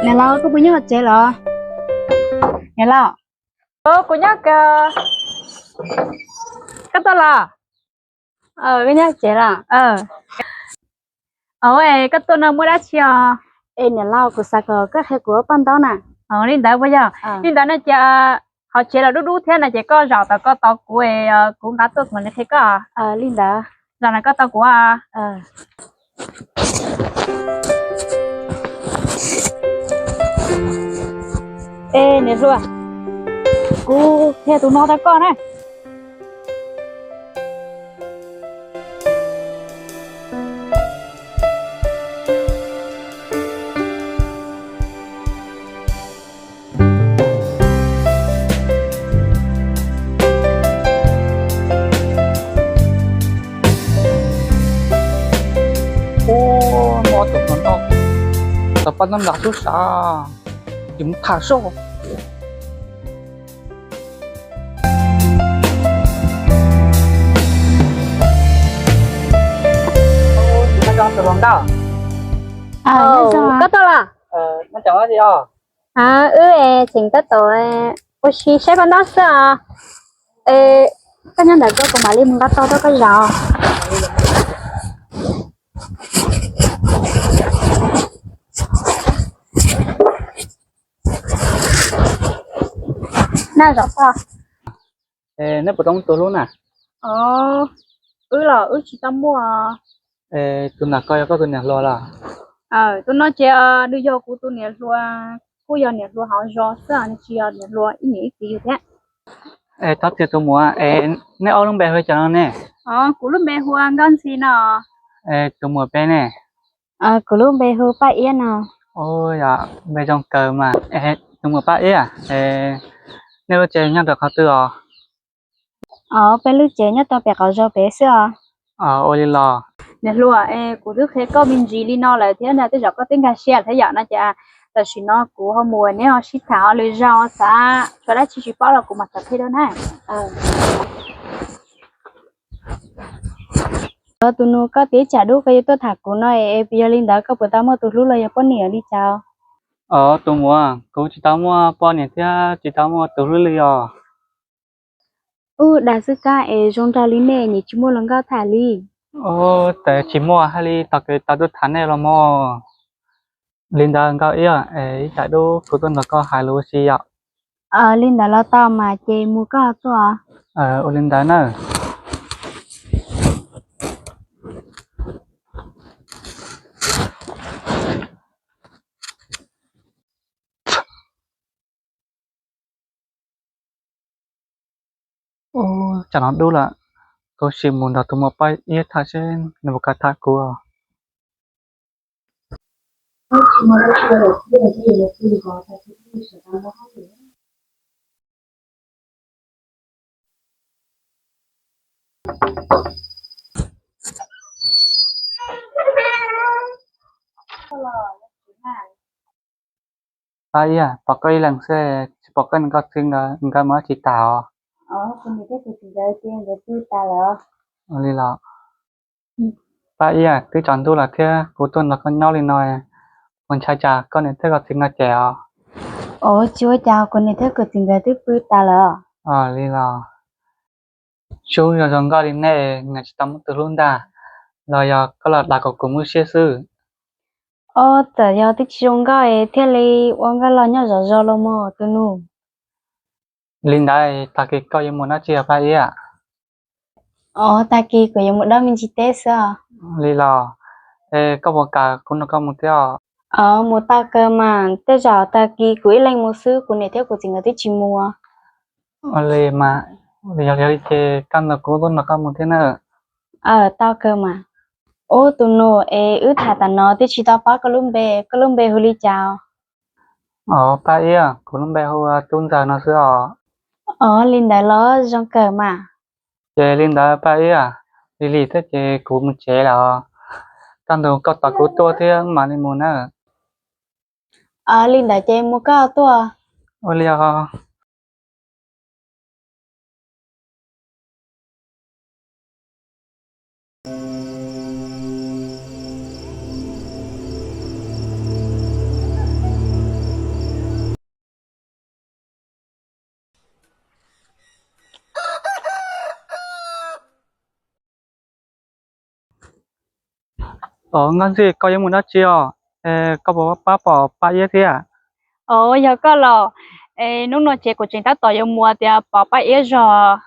Niam laus, koj puas nyob tsev los? Niam laus. Kuv nyob kawg. Koj tuaj los? Koj nyob tsev los? Koj tuaj no muaj dab tsi os? Es niam laus, kuv xav kom koj qhia kuv ua paj ntaub na. Li ntawd puas yog? Li ntawd no ces qhov tsev los dub dub thiab no ces koj zaum tom koj tos kuv, kuv nqa tuaj kuv mam li qhia koj. Li ntawd. Zaum no koj tos kuv. Es niam hluas, kuv qhia tus no rau koj na. Ub, muaj ob tug hluas nkauj tau paj ntaub nram sub sav, ces mus tham soj. Koj tuaj los? Wb tseem tab tom ua si saib paj ntaub xwb os. Koj nyob ntawm koj, kuv mam li mus nqa tau rau koj zaum. Na zaum tau. Neb puas tau muaj tus hlub na? Wb los wb tsis tau muaj. Tus ntawm koj yog koj tus niam hluas los? Tus no ces nws yog kuv tus niam hluas, kuj yog niam hluas hauv zos xwb, nws tsis yog niam hluas ib niam ib txiv yus thiab. Thov txim tus muam, es neb ob lub npe hu li cas no ne? Kuv lub npe hu ua Nkauj Ntxhi no. Tus muam peb ne? Kuv lub npe hu Paj Iab no. Yog npe zoo kawg mas. Tus muam Paj Iab, nej lub tsev nyob rau qhov twg os? Os, peb lub tsev nyob rau pem qaum zos pem xwb os. Ua li los. Niam hluas, es kuv twb qhia koj me ntsis li no lawm thiab ntag, tej zaum koj twb nkag siab thiab yom, no ces tam sim no kuv ho mus, neb ho sib tham ho lwm zaus, xav txog dab tsi tsis paub los kuv mam txav qhia dua na. Tus nus, koj tias tsam dub koj yuav tuaj tham kuv no es yog li ntawd koj puas tau muaj tus hlub los yog poj niam li cas? Os tus muam, kuv tsis tau muaj poj niam thiab tsis tau muaj tus hlub li os. Ub, dag xwb kab es zoo nraug li nej nim tsis muaj hluas nkauj tham li. Ub, tsis muaj hais li, tog kev tau tuaj tham nej los mog. Li ntawd Nkauj Iab, ib tsam dub kuv tuaj nrog koj hais lus ua si yom. Li ntawd los tau mas, ces mus koj ho tuaj. Ua li ntawd na. Ub, tsam no dub lawm, kuv sim mus nrog tus muam Paj Iab tham seb nws puas kam tham kuv. Paj Iab, pom koj ib leeg xwb, tsis pom koj niam koj txiv nkawd mus dab tsi tas os? Li los. Paj Iab, twb tsaus ntuj lawm thiab kuv tuaj nrog koj nyob li no, puas ntshai tsam koj niam thiab koj txiv nkawd cem os? Os, tsis ua cas, kuv niam thiab kuv txiv nkawd twb pw tas lawm. Li los. Sub, yog zoo nkauj li nej, nws tsis tau muaj tus hlub ntag, los yog koj los dag kom kuv mob siab xwb? Os, txawm yog twb tsis zoo nkauj es thiaj li ua nkauj los nyob zov zos los mog tus nus. Li ntawd tag kis koj yuav mus dab tsi os Paj Iab? Os, tag kis kuv yuav mus dob me ntsis teb xwb os. Li los. Es koj puas kam kuv nrog koj mus thiab os? Os, mus tau kawg mas, tej zaum tag kis kuv ib leeg mus xwb, kuv niam thiab kuv txiv nkawd twb tsis mus. Ua li mas, yog li ces kaj ntug kuv tuaj nrog koj mus thiab na. Aw, tau kawg mas. Ub, tus nus, es wb tham tam no twb tsis tau paub koj lub npe, koj lub npe hu li cas? Os Paj Iab, kuv lub npe hu ua Tub Ntxawg no xwb os. Os, li ntawd los zoo kawg mas. Ces li ntawd Paj Iab, lig lig thiab ces kuv mus tsev lawm os. Kaj ntug koj tos kuv tuaj thiab mam li mus na. Os, li ntawd ces mus koj tuaj. Ua li os. Os, Nkauj Ntxhi, koj yuav mus dab tsi os? Es koj puas pab pom Paj Iab thiab? Os, yog koj los, es hnub no ces kuv tseem tab tom yuav mus tias pom Paj Iab zog.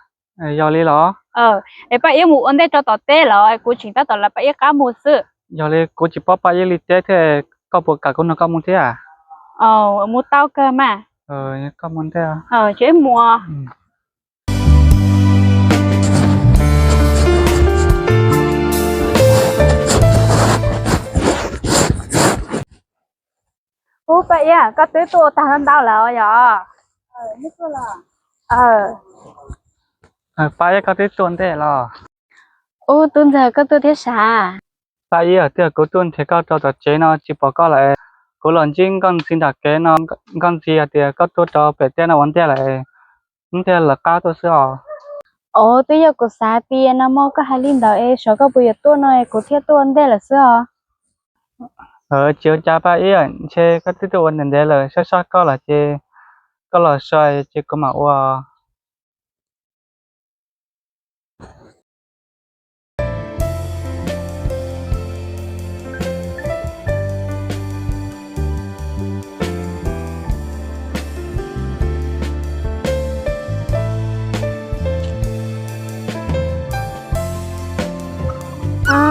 Yog li los? Es Paj Iab mus ua ntej rau tom teb los kuv tseem tab tom lawv Paj Iab qab mus xwb. Yog li kuv tsis paub Paj Iab li teb thiab, koj puas kam kuv nrog koj mus thiab? Mus tau kawg mas. Koj mus ntej. Ces mus. Ub, Paj Iab, koj twb tuaj ua tag ntau lawm yog? Paj Iab, koj twb tuaj ntej los? Ub, Tub Ntxawg, koj tuaj thiab sav? Paj Iab, twb yog kuv tuaj nrhiav koj rau tom tsev no tsis pom koj lawm. Kuv los ntsib Nkauj Ntxhi nram kev no, Nkauj Ntxhi hais tias koj tuaj rau pem teb no ua ntej lawm, wb thiaj lawv qab tuaj xwb os. Os, twb yog kuv xav tias no mas koj hais li ntawd es xyov koj puas yuav tuaj no es kuv thiaj tuaj ua ntej lawm xwb os. Tsis ua cas Paj Iab, ntshe koj twb tuaj ua ntev ntev lawm, sab sab koj los ces koj los so ces kuv mam ua.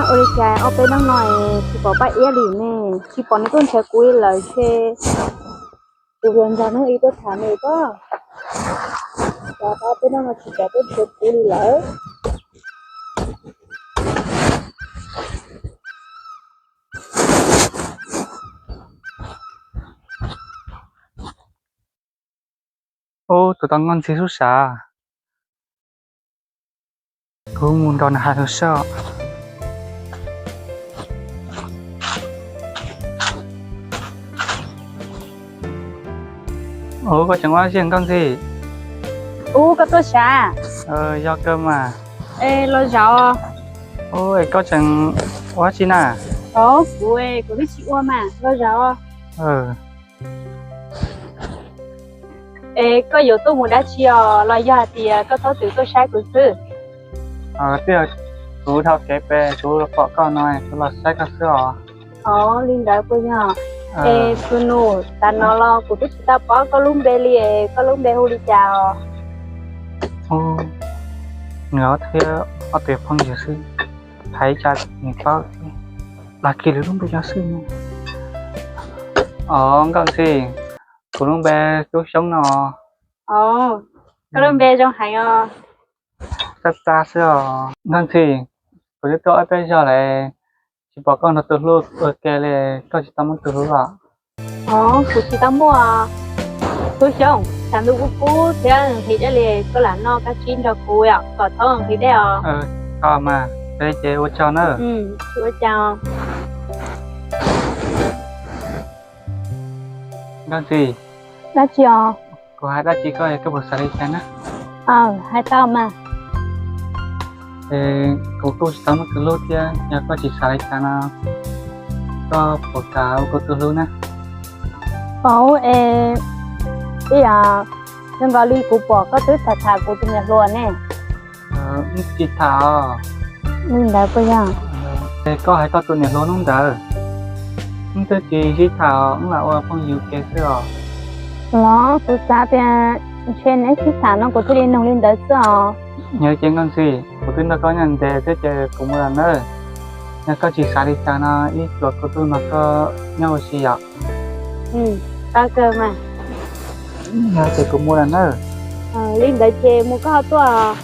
Ua li cas ob peb hnub no tsis pom Paj Iab li ne? Tsis pom nws tuaj nrhiav kuv li lawm, ntshe kuv hluas nraug hnub ib tuaj tham nws pob. Cas ob peb hnub no tsis pom tuaj nrhiav kuv li lawm. Ub, tus tau Nkauj Ntxhi xub sav. Kuv mus nrog nws hais lus saib. Ub, koj tseem ua dab tsi Nkauj Ntxhi? Ub, koj tuaj sav? Yog kawg mas. Es los zaum. Ub, es koj tseem ua dab tsi na? Os, kuv, kuv twb tsis ua mas, los zaum. Es koj yuav tuaj mus dab tsi os, los yog hais tias koj txhob txwm tuaj saib kuv xwb? Twb yog kuv dhau kev pem kuv los pom koj no kuv los saib koj xwb os. Os, li ntawd puas yog? Es tus nus, tav no los kuv twb tsis tau paub koj lub npe li, koj lub npe hu li cas os? Nws thiab ob tug phooj ywg xwb, hais ib tsam nws paub, lam kiag lwm lub npe cov xwb. Os, Nkauj Ntxhi, kuv lub npe Tub Xyoob no. Os, koj lub npe zoo heev os. Txaj txaj xwb os. Nkauj Ntxhi, kuv twb tuaj ob peb zaug lawm, tsis pom koj nrog tus hlub ua ke li, koj tsis tau muaj tus hlub los? Os, kuv tsis tau muaj. Tub Xyoob, tshav ntuj kub kub thiab nqhis dej li, koj lam noj kab tsib nrog kuv kom txhob nqhis dej os. Tau mas, yog li ces ua tsaug nawb. Ua tsaug. Nkauj Ntxhi, dab tsi os? Kuv hais dab tsi koj, koj puas xav li cas na? Hais tau mas. Kuv kuj tsis tau muaj tus hlub thiab, yog koj tsis xav li cas no, koj puas kam ua kuv tus hlub na? Ua es, ib yam zoo nkaus li kuv pom koj twb tham tham kuv tus niam hluas ne. Wb tsis tham os. Li ntawd puas yog? Es koj hais koj tus niam hluas hnub ntawd, wb twb tsis sib tham os, wb lam ua phooj ywg ua ke xwb os. Los kuv xav tias ntshe neb sib tham no kuv thiaj li nug li ntawd xwb os. Yog ces Nkauj Ntxhi, kuv twb nrog koj nyob ntev thiab ces kuv mus lawm nawb. Yog koj tsis xav li cas no ib txuas kuv tuaj nrog koj nyob ua si yom. Tau kawg mas. Yog ces kuv mus lawm nawb. Li ntawd ces mus koj ho tuaj.